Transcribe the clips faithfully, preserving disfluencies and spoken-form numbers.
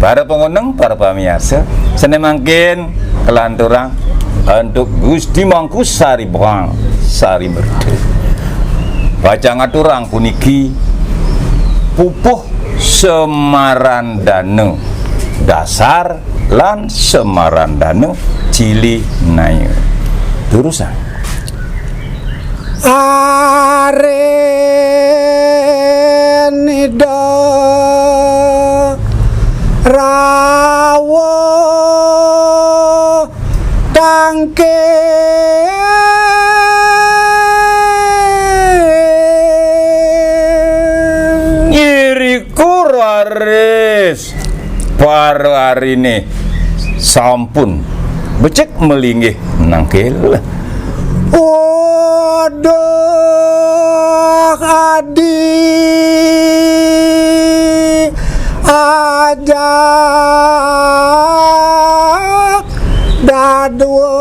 Para pangoneng, para pamiarsa, sané mangkin kalanturang antuk Gusti Mangku Sari Bang, Sari Merta. Pacang aturang puniki pupuh Semarandana dasar lan Semarandana cilinaya. Durusang. Arin Ida rawuh tangkil. Iriku raris para ariné sampun becik malinggih nangkil. Waduh, Adi, ajak dadua.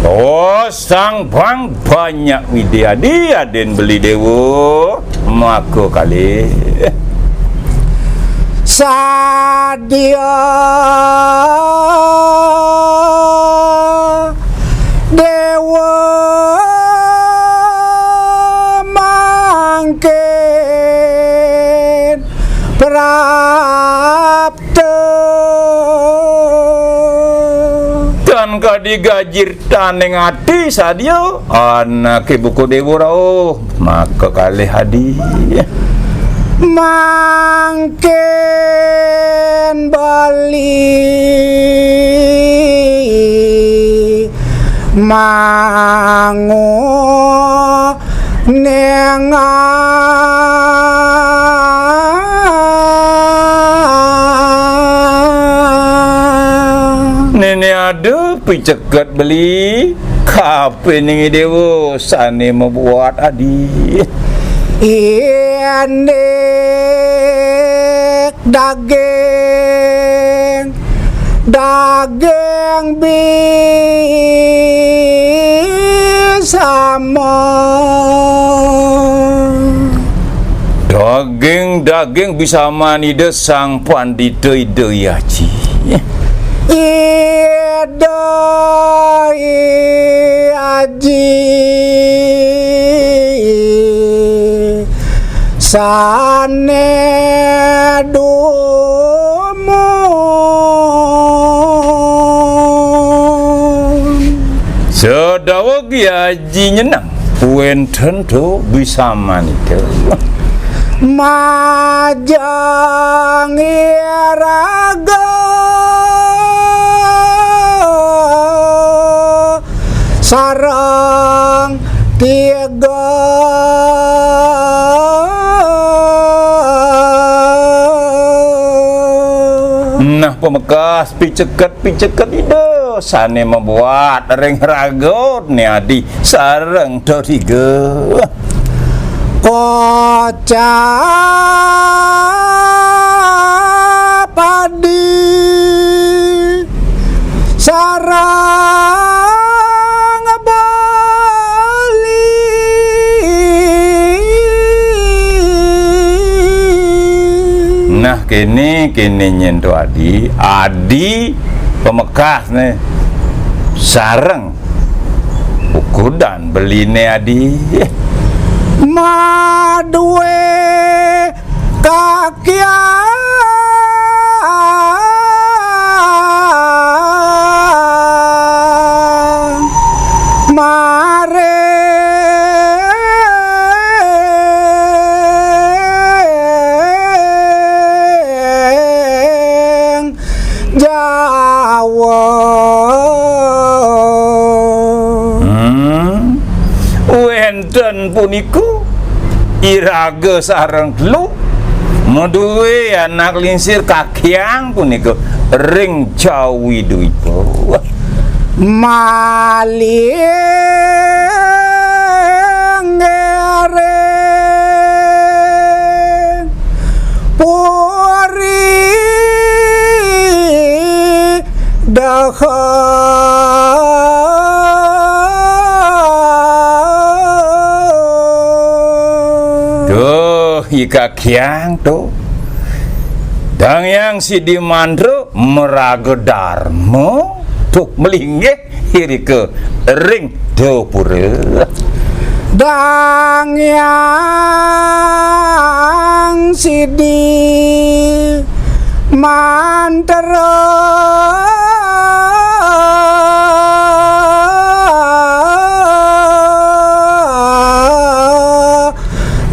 Oh, sang bang banyak Widya Adi, adin beli déwa, maka kalih. Sadia déwa mangkin prapta. Tan kadi gajir taning ati sadia, anaké buka déwa rauh, maka kalih Adi. Mangkin beli mangu nengah. Néné ada piceket beli, kapining déwa sané mabuat Adi. Indik daging, daging bisama. Daging-daging bisaman Ida Sang Pandita Ida Aji. Ida Aji sané dumun. Sadaweg Aji nyeneng, wénten to bisaman Ida. Majeng iraga sareng tiga. Nah, pamekas piceket, piceket Ida sané mabuat ring raga Adi sareng Doriga. Kocap Adi sareng Bali. Nah, kéné, kéné nyén to Adi, Adi pamekasné sareng ukudan beliné Adi. Madué kakiang maring Jawa. Hmm. Wénten punika iraga sareng telu madué anak lingsir kakiang punika ring Jawi Dwipa. Malih ring Puri Daha. Duh, i kakiang to. Dang Hyang Sidi Mandra maraga darma, duh malinggih irika ring dapura. Dang Hyang Sidi Mandra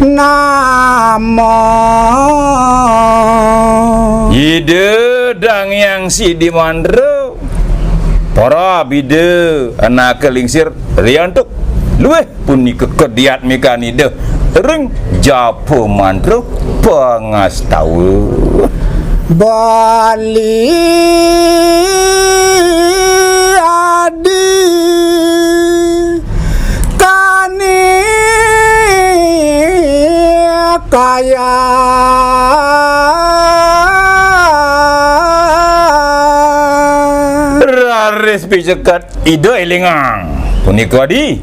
nama. Ida Dang Hyang Sidi Mandra, para bida anaka lingsir riantuk luwih punika kadiatmikan Ida ring japa mantra pangastawa. Bali adi kani kaya. Raris piceket Ida elingang. Punika adi,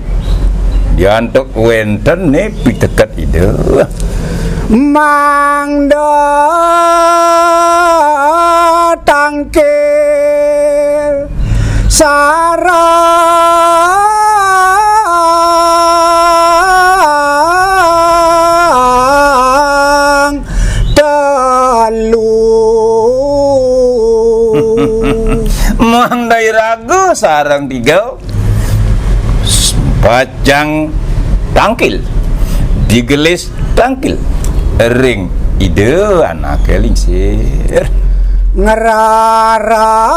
diantuk wénten né piteket Ida. Mangda tangkil sareng telu. Mangda iraga sareng tiga pacang tangkil, digelis tangkil ring Ida anake lingsir. Ngrarah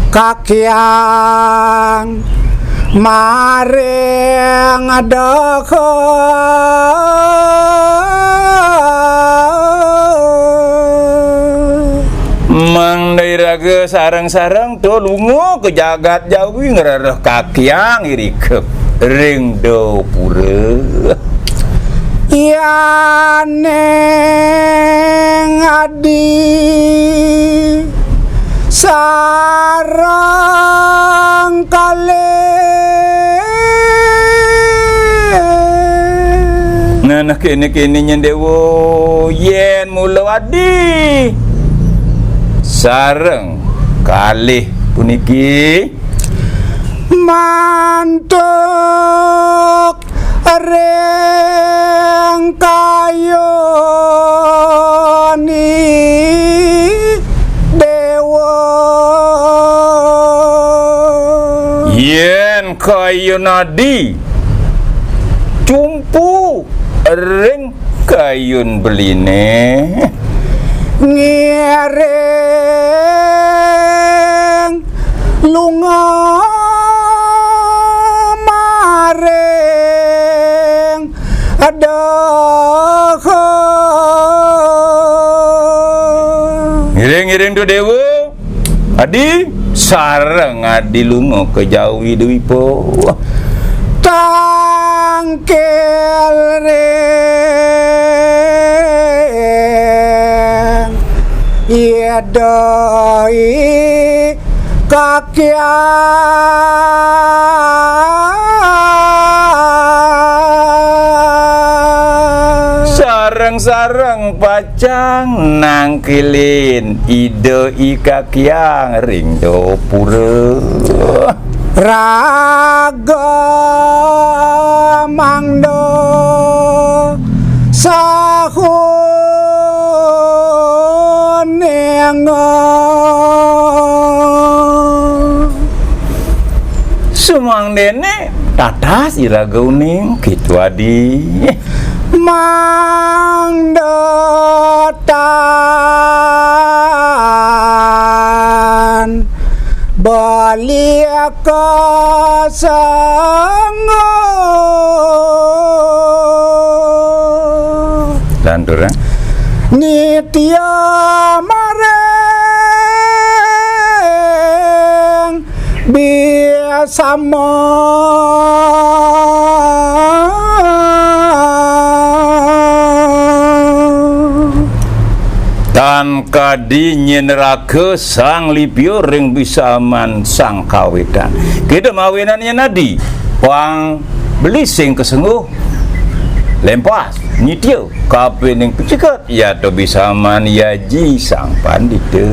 kakyang maring adaka. Mangda iraga sareng-sareng to lunga ka jagat Jawi ngrereh kakyang irika ring dapura. Yaning adi sareng kalih. Nah, nah, kene-kene nyen Dewa, yen mula adi sareng kalih puniki mantuk ring kayun Dewa. Yen kayun adi cumpu ring kayun beline, ngiring lunga maring adaka. Ngiring-ngiring tu Dewa, adi sareng adi lunga ka Jawi Dwipa. Tangkil ring Ida I Kakyang. Sareng-sareng pacang nangkilin Ida I Kakyang ring dapura. Raga mangda sahuning. Sumangdene tatas iraga uning, kitu adi. Mangda tan bali kasangga. Lantur, eh? Nitya maring bisama. Tan kadi nyinraka sang lipia ring bisaman sang kawitan. Kita mawinan yen adi, pang beli sing kasengguh. Lempas, nitia, kapining pecikut, ya to bisaman, ya ji sang pandita.